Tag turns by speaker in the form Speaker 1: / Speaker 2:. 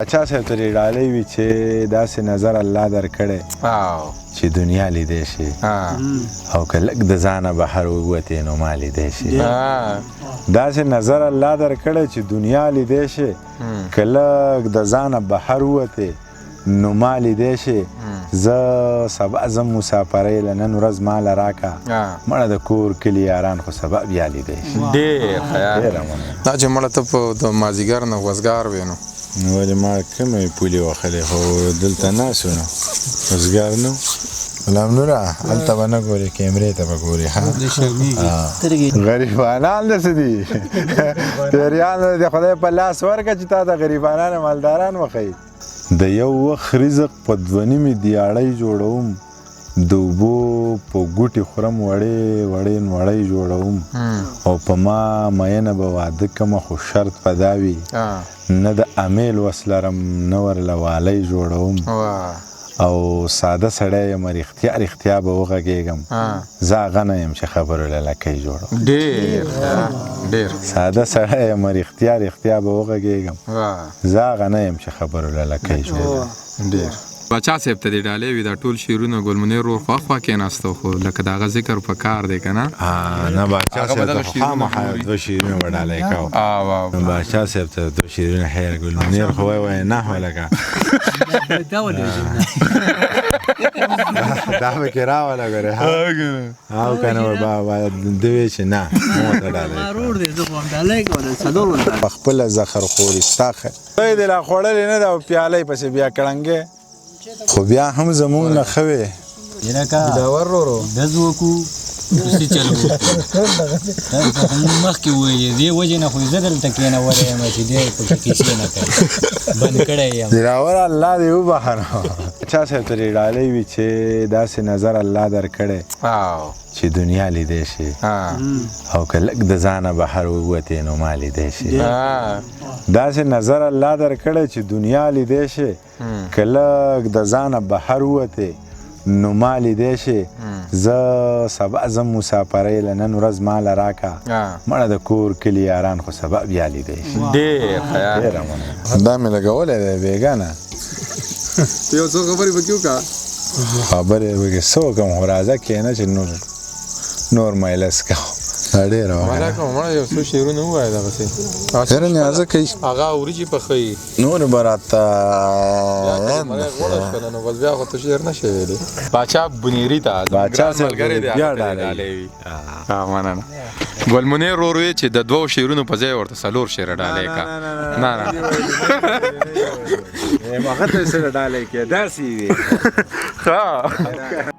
Speaker 1: اچھا صاحب ته دې ډالۍ وي چې داسې نظر الله درکړی چې دنیا لیدی شي، او که لږ د ځانه بهر ووتې نو ما لیدی شي. داسې نظر الله درکړی چې دنیا لیدی شي، که لږ د ځانه بهر ووتې نو ما لیدی شي. زه سبا ځم مسافرۍ له، نن ورځ ماله راکه، مړه د کور کلي یاران خو سبا بیا لیدی شي.
Speaker 2: ډېر ښه.
Speaker 1: ډېره مننه.
Speaker 2: دا چې مړه ته په د مازدیګر نه وزګار وې نو
Speaker 1: نو ولې ما کومې پولې وهلې، خو دلته ناست نو وزګار نو. غلام نوره هلته به نه ګورې، کیمرې ته به ګورې. ها غریبانان د څه دي؟ پیریان د خدای په لاس ورکړه چې تا د غریبانانو مالداران وښیي. د یو وخت رزق په 2.5 دیاړۍ جوړوم، د اوبو په ګوټي خورم وړې وړې نوړۍ جوړوم، او په ما مینه به واده کمه خو شرط په دا وي نه د امیل وس لرم نه ورله والۍ جوړوم، او ساده سړی یم رښتیا رښتیا به وغږېږم، زه هغه نه یم چې خبرو له لکۍ جوړوم.
Speaker 2: ډېر ډېر
Speaker 1: ساده سړی یم رښتیا رښتیا به وغږېږم، زه هغه نه یم چې خبرو له لکۍ جوړوم.
Speaker 2: ډېر باچا صاحب ته دې ډالۍ وي دا ټول شعرونه. ګل منیر ورور خوا خوا کېناسته، خو لکه د هغه ذکر په کار دی که نه؟
Speaker 1: نه باچا صاحب ته خو خامخا 2 شعرونه به ډالۍ کوم. باچا صاحب ته 2 شعرونه خیر. ګل منیر خو وایي وایي نه، خو لکه دا به کې راوله ګورې. او که نه ده وی چې نه مو ته ډالۍ په خپله زخر خوري ستا خیر دې لا خوړلې نه ده او پیالۍ پسې بیا کړنګې، خو بیا هم زمونږ نه ښه وې.
Speaker 2: داور ورو
Speaker 3: ډز وکړو اوسې چل وکړو. موږ مخکې وویلې دې وجې نه خو زه دلته کښېنولی یم چې دی پکې کیسې نه کوي، بند کړی یم.
Speaker 1: دلاور الله دې وبخښه. چا صاحب ته دې ډالۍ وي چې داسې نظر الله درکړی چې دنیا لیدی شي، او که لږ د ځانه بهر ووتې نو ما لیدی شي. داسې نظر الله درکړی چې دنیا لیدی شي، که لږ د ځانه بهر ووتې نو ما لیدی شي. زه سبا ځم مسافرۍ له، نن ورځ ماله راکه، مړه د کور کلي یاران خو سبا بیا لیدی شي.
Speaker 2: ډېر ښه.
Speaker 1: ډېره مننه. دا مې لګولی دی بېګا نه.
Speaker 2: یو څو خبرې پکې وکړه.
Speaker 1: خبرې پکې څه وکړم، خو راځه کښېنه چې نور مجلس کوم. دا ډېره وکړه.
Speaker 2: مړه کوم، مړه یو څو شعرونه ووایه دغسې.
Speaker 1: یاره نیازه کوي.
Speaker 2: هغه وریجې پخوي.
Speaker 1: نور به راته
Speaker 2: غوړه شوله نو بس بیا خو ته شعر نه شې ویلی. باچا بنیري ته
Speaker 1: باچا صاحب
Speaker 2: ملګری دی،
Speaker 1: بیا
Speaker 2: هغه ته
Speaker 1: ډالۍ.
Speaker 2: ډالۍ وي. مننه. ګل منیر ورور وی چې د 2 شعرونو په ځای ورته 4 شعره ډالۍ کړه. نه نه
Speaker 1: هغه ته سره ډالۍ کړه، داسې وي.
Speaker 2: ښه.